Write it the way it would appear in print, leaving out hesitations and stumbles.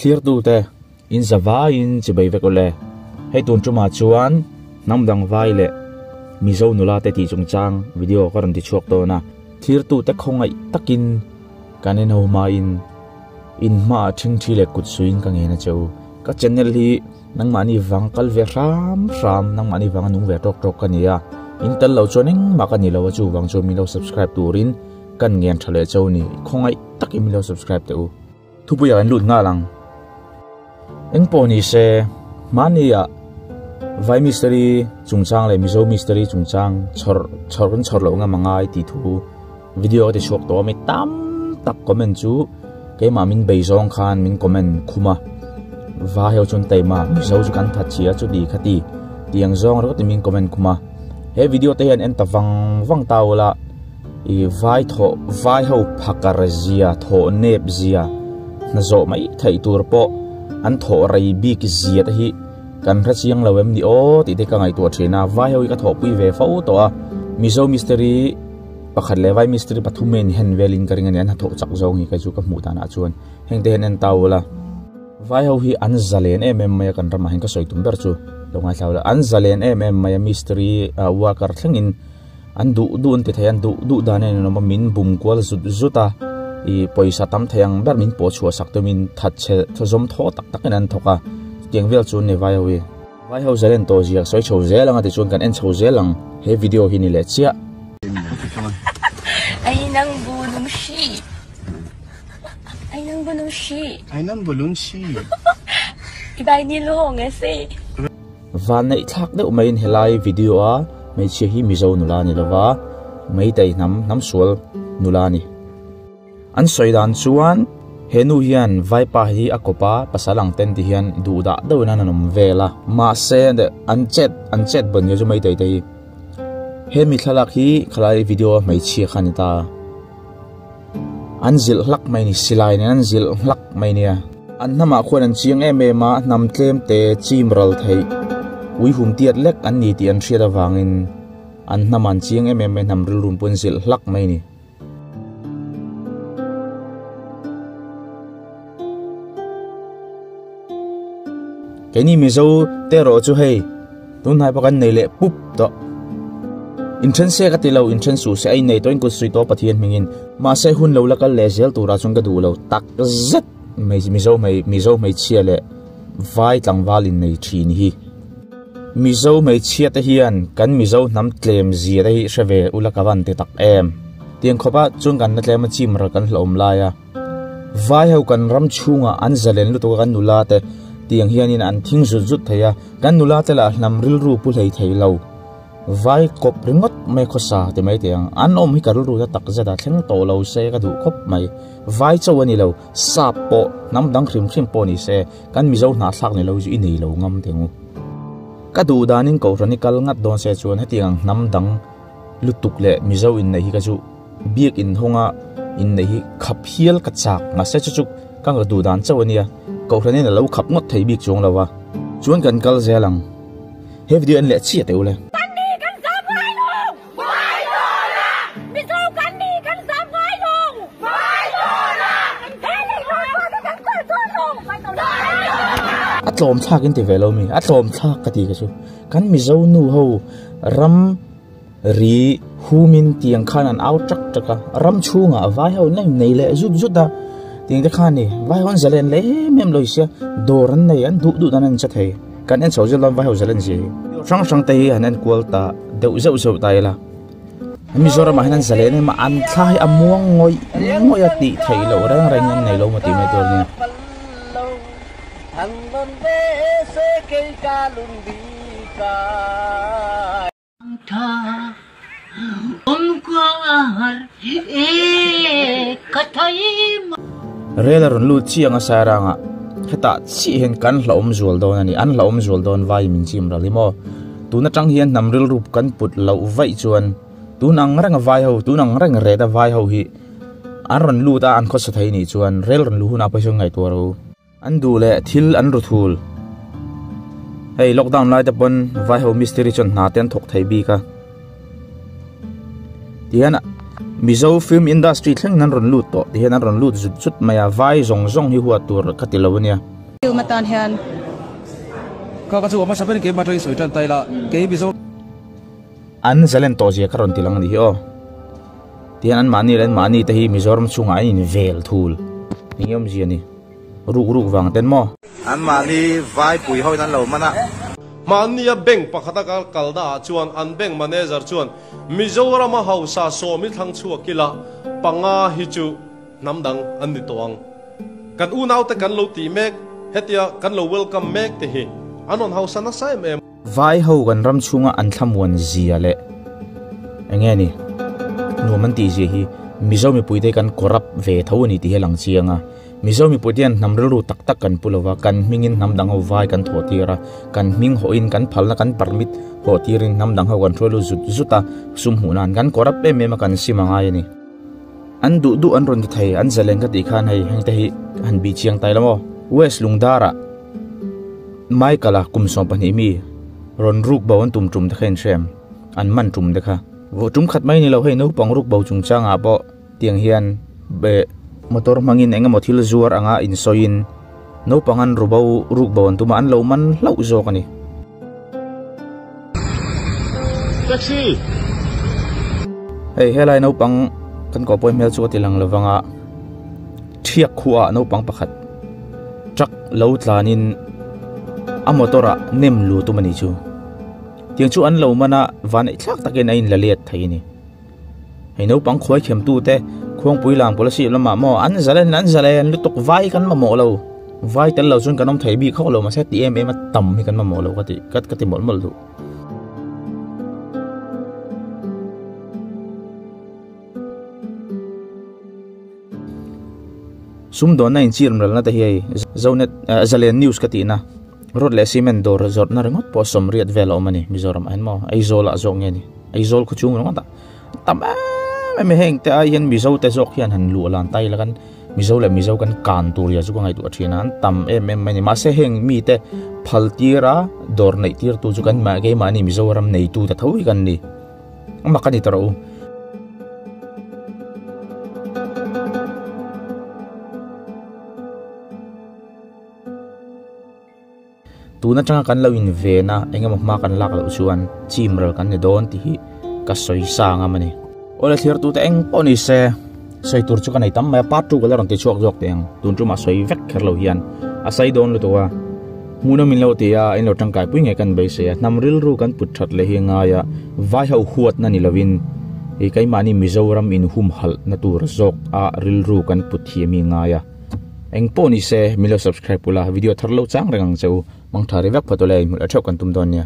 Thlirtute in zavaiin chibai vek ule. Hei tun tumah chuan hnam dang vai leh Mizo nula te tih chungchang video ka rawn ti chhuak dawn a. Thlirtute khawngaih takin kan en ho hmain in hmaah thingthi leh kut suiin ka ngen a che u. Ka channel hi nangmahni vang kal ve hram hram, nangmahni vanga nung ve tawk tawk ka ni a. In tel lo chuan engmah ka ni lo a, chuvang chuan min lo subscribe turin kan ngen tha leh cheu ni. Khawngaih takin min lo subscribe teh u. Thupuiah kan lut nghal ang. Eng pawh ni se, hmaniah Vai mistiri chungchang leh Mizo mistiri chungchang chhawr chhawr kan chhawr loh ngam angai tih thu video ka ti chhuak tawh a, mi tam tak comment chu keimah min bei zawng khan min comment khum a, Vai ho chuan taima Mizo chu kan that chhia chuti khati tih ang zawng ringawt in min comment khum a, he video te hian en ta vang vang ta ula. I vai thawh vai ho phakar zia thawh nep zia hna zawh mai theih tur pawh an thawh rei bik zia te hi kan hre chiang lo em ni aw tih te ka ngaihtuah thin a, vai ho hi ka thawhpui ve fo tawh a, Mizo mistiri pakhat leh vai mistiri pathum in hen velin ka ring a ni an hnathawh chak zawng hi kei chu ka hmuh danah chuan heng te hian en ta ula. Vai ho hi an zalen em em mai a kan ramah hian ka sawi tum ber chu lo ngaithla ula an zalen em em mai a mistiri worker thlengin. An duh duh an ti thei a, an duh duh dan in an awm a, min bum kual zut zut a, ih pawisa tam thei ang ber min pawh chhuah sak tumin that chhe zawm thaw tak tak in an thawk a, chutiang vel chu an ni vai ho hi. Vai ho zalen tawh ziak sawi chho zel ang a tichuan kan en chho zel ang he video hi ni leh chiah. Vanneih thlak deuh maiin helai video a hmeichhia hi Mizo nula a ni lova, Meitei hnam hnam sual nula a ni. An sawi dan chuan he nu hian vaipa hi a kawp a, pasal ang ten ti hian duh dah deuhin an awm vel a, mahse an chet an chet bawn nia chu Meitei te hi. He mi thlalak hi khalai video a hmeichhia kha a ni ta a. An zilh hlak mai a ni, silai nen an zilh hlak mai a nia. An hnamah khuan an chiang em em a, hnam tlem te chim ral theih ui hum tiat lek an ni tih an hriat avangin an hnamah an chiang em em mai, hnam rilru pawh an zilh hlak mai a ni. Keini Mizo te erawh chu hei tunhnai pawh kan nei leh pup tawh. Inthen se ka ti lo, inthen suh se a innei tawh in kut suih tawh Pathian hmingin. Mahse hun lo la kal leh zel turah chuan ka duh lo tak zet mai Mizo hmei Mizo hmeichhia leh vai tlangval innei thin hi. Mizo hmeichhia te hian kan Mizo hnam tlem zia te hi hre ve ula ka van ti tak em. Tiang khawpa chuan kan la tlem a chim ral kan hlauhawm lai a. Vai ho kan ram chhungah an zalen lutuk a kan nula te tiang hianin an thing zut zut thei a, kan nula te lah hnam rilru pu hlei thei lo. Vai kawp ringawt mai khawsa ti mai teh ang, an awm hi ka rilru ta tak zet a, thleng tawh lo se ka duh khawp mai. Vai cho a ni lo, sap pawh, hnam dang hrim hrim pawh ni se, kan Mizo hnahthlak ni lo hi chu i nei lo ngam teh ang u. Ka duh danin Kohhran hi kal ngat dawn se chuan hetiang ang hnam dang lutuk leh Mizo inneih hi ka chu Biak in hawnga inneih hi khap hial ka chak mahse chu chu ka ngaih duh dan chauh a nia, Kohhranin a lo khap ngawt thei bik chuang lo a, chuan kan kal zel ang. He video en leh chiah teh ule. Kan ni kan zam ngai lo! Vai dawla! Mizo kan ni kan zam ngai lo! Vai dawla! He lei lo pawh chu kan kal dawn lo! Vai dawla! A tlawm thlak in ti ve lo mi, a tlawm thlak ka ti ka chu. Kan Mizo nu ho ram Ri humin tiang khan an au tak tak a, ram chhungah vai ho nei nei leh zut zut a, tiang te khan ni vai ho an zalen leh em em lo sia, dawr an nei an duh duh dan an che thei, kan en chho zet dawn vai ho zalen zia hi. Hrang hrang te hi han en kual ta deuh zeuh zeuh ta ila, Mizoramah hian an zalen em a, an thla hi a muang ngawih ngawih a tih theih loh reng reng in an nei lo maw tih mai tur a nia. Rel a rawn lut chiang a Sairangah hetah chiah hian kan hlauhawm zual dawn a ni, an hlauhawm zual dawn vai min chim ral hi maw. Tun atang hian hnam rilru kan put loh vaih chuan tun ang reng a vai ho, tun ang reng ret a vai ho hi an rawn lut a an khawsa thei nih chuan rel rawn luh hunah pawh hi chuan ngaihtuah rawh u. An duh leh thil an ru thul. Hei lockdown lai te pawn vai ho mistiri chuan hna te an thawk thei bik a. Tihian Mizo film industry thlengin an rawn lut tawh ti hian an rawn lut zut zut mai a, vai zawng zawng hi huat tur ka ti lo a nia. Film atan hian. Ka ka chu a hmasa berin keimah atangin sawi tan ta ila, kei Mizo. An zalen tawh zia ka rawn ti lang a nih hi aw. Tihian an mahni leh an mahni te hi Mizoram chhungah an invel thul eng nge awmzia ni? Ruk ruk vang ten maw? An mahni vai pui hoin an lo man a. Mahnia bank pakhata kal kalna ah chuan an bank manager chuan Mizorama hausa sawmi thlang chhuak ila panga hi chu hnam dang an ni tawh ang. Kan unaute kan lo tih mek, hetia kan lo welcome mek te hi an rawn hausa nasa em em. Vai ho kan ram chhunga an thlamuan zia leh eng nge ni nuam an tih zia hi Mizo mipuite kan corrupt ve tho a ni tih hi a lang chiang a. Mizo mipuite hian hnam rilru tak tak kan pu lova, kan hmingin hnam dang ho vai kan thawh tir a, kan hming hawhin kan phalna kan permit hawh tirin hnam dang ho kan hruai lut zut zut a, sum hmuh nan kan corrupt em em a kan sim a ngai a ni. An duh duh an rawn ti thei, an zalen ka tih khan hei hengte hi han bih chiang tai la maw? West Lungdara. Michael-a kum 12 mi rawn ruk bo an tum tum te kha inhrem, an man tum te kha. Vawh tum khat mai ni lo hei naupang ruk bo chungchangah pawh tiang hian motor hmangin eng emaw thil zuar anga insawiin naupang an ru bo ruk bo an tum a, an lo man hlauh zawk a ni. Taxi! Hei helai naupang kan kawhpawih hmel chu ka ti lang lovang a, thiak khuaah naupang pakhat truck lo tlanin a motor ah nem lu tum a nih chu. Tiang chu an lo man a, van eih thlak takin a inla let thei a ni. Hei naupang khuai thiam tu te khuangpui lang policy lamah maw an zalen an zalen lutuk vai kan mamawh lo. Vai tel lo chuan kan awm thei bik hauh lo mahse ti em em a tam hi kan mamawh lo ka ti ka ti mawlh mawlh duh. Sumdawnna inchirmralna te hi hei Zonet Zalen News ka tihna Rod leh cement dawr zawrhna ringawt pawh sawmriat vel a awm a ni Mizoram ah hian maw Aizawl ah zawk nge ni Aizawl khaw chhung ringawt ah tam em em heng te ai hian Mizo te zawk hian han luh lan ta ila kan Mizo leh Mizo kan kan tur zia chu ka ngaihtuah thin a an tam em em mai a ni mahse heng mite phal tir a dawr neih tir tu chu kan keimahni Mizoram neitu te tho hi kan ni. Mak a ni ta rawh u. Tun atanga kan lo inven a, eng emaw hma kan lak loh chuan chim ral kan ni dawn tih hi ka sawi sa ngam a ni. Awle thirtute eng pawh ni se, sawi tur chu ka nei tam mai a, part 2 ka la rawn ti chhuak zawk teh ang. Tun tumah sawi vek kher lo hian a sawi dawn lutuk a. Hmuhnawm in lo ti a, in lo tangkai pui ngei kan beisei a, hnam rilru kan put that leh hi a ngai a, vai ho huatna ni lovin i keimahni Mizoram in humhalh na tur zawk a rilru kan put thiam hi a ngai a. Eng pawh ni se, min lo subscribe ula, video thar lo chang reng ang che u, mangtha ri vek phawt ule, inhmulh a theuh kan tum dawn nia.